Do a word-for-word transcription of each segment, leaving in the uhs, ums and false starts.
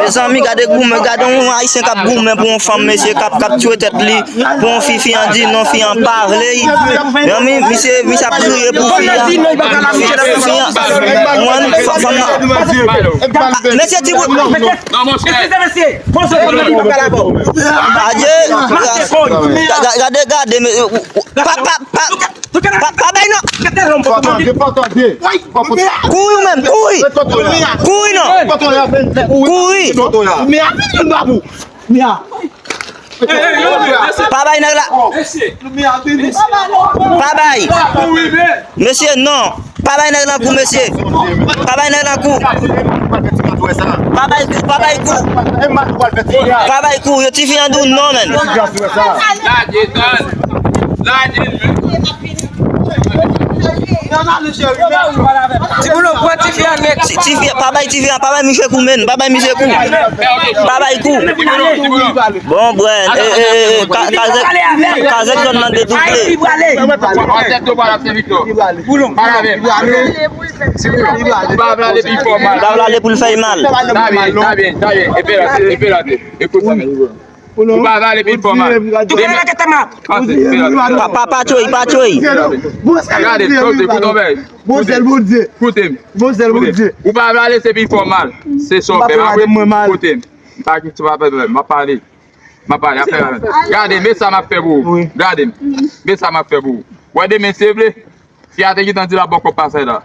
Mezanmi, gade goumen, gade yon Ayisyen k ap goumen pou yon fanm, mesye, k ap, k ap tchwe tèt li pou yon fi, fi an di non, fi an pa vle. Mezanmi, misye, misye ap kriye pou fi an. Fi an, fanm nan. Mesye, ti bout. Adye. Gade, gade, pa, pa, pa, pa, pa bay non. Kouri ou menm, kouri. Kouri non. Kouri. Pa bay nèg la. Pa bay. Mesye, non. Pa bay nèg lan kou, mesye. Pa bay nèg lan kou. Pa bay, pa bay kou. Pa bay kou. Yo ti fi an di w non, menn. Lage, tann. Lage l, menn. Ti boulon, pran ti fi an nèt. Ti, ti fi, pa bay ti fi an, pa bay misye kou, menn. Pa bay misye kou. Pa bay kou. Bon, Brèn, e, e, e, e, ka-, kazèk, kazèk zòn nan dedouble. Atèt ou pa la, se Victor. Pa la, menn. Ou pa vle ale pi fò mal. Ou pa vle ale pou l fè mal. Ta byen, ta byen, ta byen. Epe la, epe la, ekout sa, menn. Ou pa vle ale pi fò mal. Pase, epe la. Pa, pa, pa tchoy, pa tchoy. Gade, koute, koute, koute. Koute m. Koute m. Ou pa vle ale, se pi fò mal. Se sa w fè, pa vre? Koute m. Pa gen, pa pè, m ap pale. M ap pale, ap fè la. Gade, men sa m ap fè pou ou. Gade m. Men sa m ap fè pou ou. Wè demen, se vle. Fi a te gentan di l ap ba w kòb pasaj la.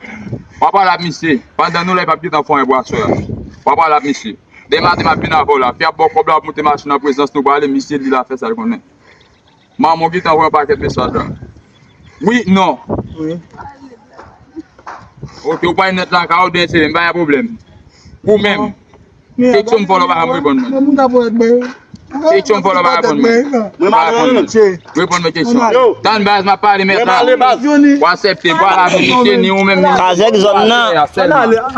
W ap pale ak misye. Pandan nou la, li p ap gentan fè anyen pou aswè a. W ap pale ak misye. Demen maten, m ap vin avè w la. Fi a ap ba w kòb la, w ap monte machin nan prezans nou, prale, misye di l a fè sa l konnen. Manman w gentan voye yon pakèt mesaj la. Wi, non. Wi. Oke, ou pral nèt lakay ou, byen se, m pa gen pwoblèm. Ou menm. Keksyon m fè w la, ou pa janm reponn mwen. Keksyon m fè w la, ou pa reponn mwen. Ou pa reponn mwen. Reponn mwen keksyon. Tann baz, m ap pale mèt la. Ou aksepte, vwala, misye, ni ou menm, ni. Kazèk zòn nan.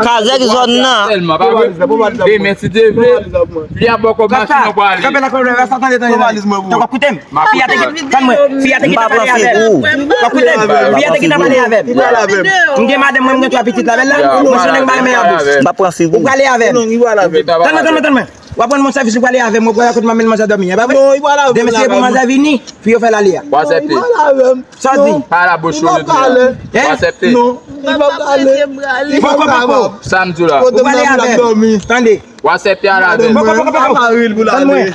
Kazèk zòn nan. Sèlman, pa vre? Demen, si Dye vle, li ap ba w kòb machin nan pou ale. Kanpe la, kanpe la, sa tande, tande, tande. Tande, koute m. Fi a te gen, tann mwen, fi a te gentan pale avè m. Ou koute m, fi a te gentan pale avè m. M gen madanm mwen, m gen twa pitit la, bèl la. Mwen se nèg m pa renmen an bouch. M pa pran figi. Ou prale avè m. Tann mwen, tann mwen, tann mwen. W ap rann mwen sèvis, ou prale avè m, ou prale kote m ap mennen manzè dòmi, e pa vre? Demen se pou manzè vini, fi yo fè l ale a. Ou aksepte? Sa w di? Pa la bouch ou, nou di a. Ou aksepte? Poko, poko. Sa m di w la. Ou prale avè m. Tande. Ou aksepte ale avè m. Poko, poko, poko. Tann mwen.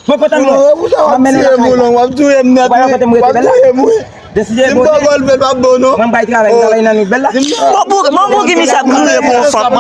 Poko, tann mwen. W ap mennen lakay la. W ap touye m nèt, wi. W ap touye m, wi. Deside, si m poko l fè, l p ap bon, non. Mwen, m bay travay, m travay nan nwit, bèl la. Bon, pou, bon, pou ki misye ap kriye pou yon fanm?